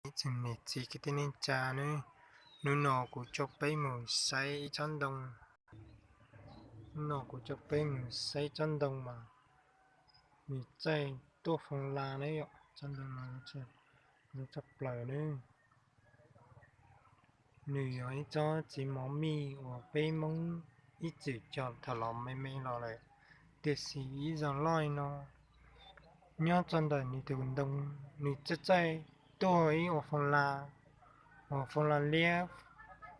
Ib tsoom niam txiv kwv tij neej tsa nawb, hnub no kuv coj peb mus saib ib tsob ntoo. Hnub no kuv coj peb mus saib tsob ntoo mas nws txawj tuaj foo la na yom. Tsob ntoo no zoo tshaj plaws nawb. Nws yog ib tsob txiv mov mij uas peb Hmoob ib txwm cog thaum los me me los lawm, tiam sis ib zaug loj no nyob txog ntawm nws tus ntoo, nws txawj txawj tuaj ib ua foo la, ua foo la liab,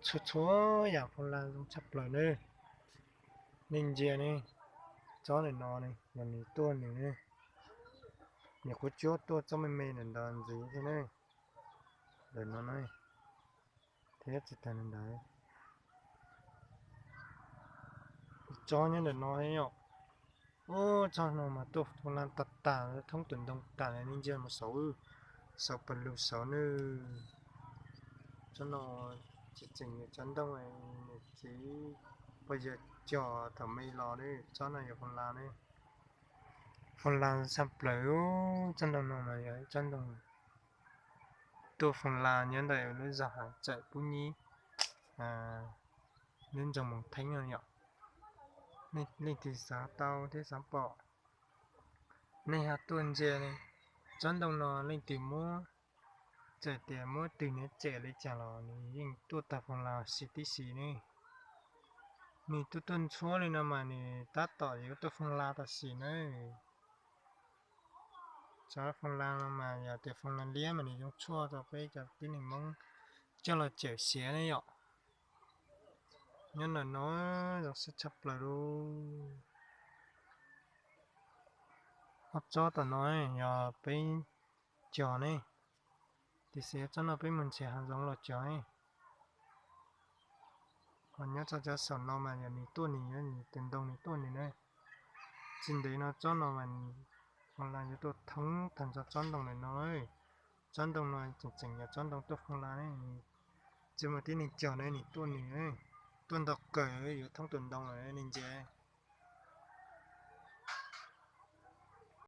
txhua txhua yam foo la zoo tshaj plaws nawb. Nej ntsia ne, tsob ntawm no yog nws tuaj nws, nyuam qhuav tsuab tuaj tsob me me ntawm ntawd ntxiv thiab ne, ntawm no na, thiab tsis tas li ntawd, tsob nyob ntawm no thiab yom. Ub, tsob no mas tuaj foo la tag tag, thoob tus ntoo tag li, nej ntsia mus saud, saud pas lug saud nawb. Tsob no tseem tseem yog tsob ntoo niam txiv pog yawg cog thaum me los nawb. Tsob no yog foo la ne, foo la tshaj plaws. Tsob ntoo no mas yog ib tsob ntoo tuaj foo la nyob ntawm lub zog Hav Txawm Pub Nyib, lub nroog Moos Theeb no yom. Leej twg xav tau thiab xav pom, nej ho tuaj ntsia. Tsob ntoo no leej twg muab, txawm tias muab twg niam tsem li cas los nws yeej tuaj tag foo la si tib si ne. Nws tuaj tuaj ntxhuab li no mas nws tab tom yuav tuaj foo la tam sim na. Tsob foo la no mas yog tias foo la liab mas nws zoo tshuaj rau peb cov tib neeg Hmoob coj los cawm siav ne yom. Nyob ntawm no zoo siab tshaj plaws li. Ob tsob tom no yog peb cog ne, tiam sis tsob no peb mus nrhiav hav zoov los cog. Ho nyob txog cov saum no mas yog nws tuaj nws, yog nws tus ntoo nws tuaj nws na. Tsis ntev no tsob no mas foo la yuav tuaj thoob tag nrho tsob ntoo ntawm no. Tsob ntoo no tseem tseem yog tsob ntoo tuaj foo la ne, tsis muaj tib neeg cog ne, nws tuaj nws, tuaj ntau kawg yuav thoob tus ntoo lawm nej ntsia.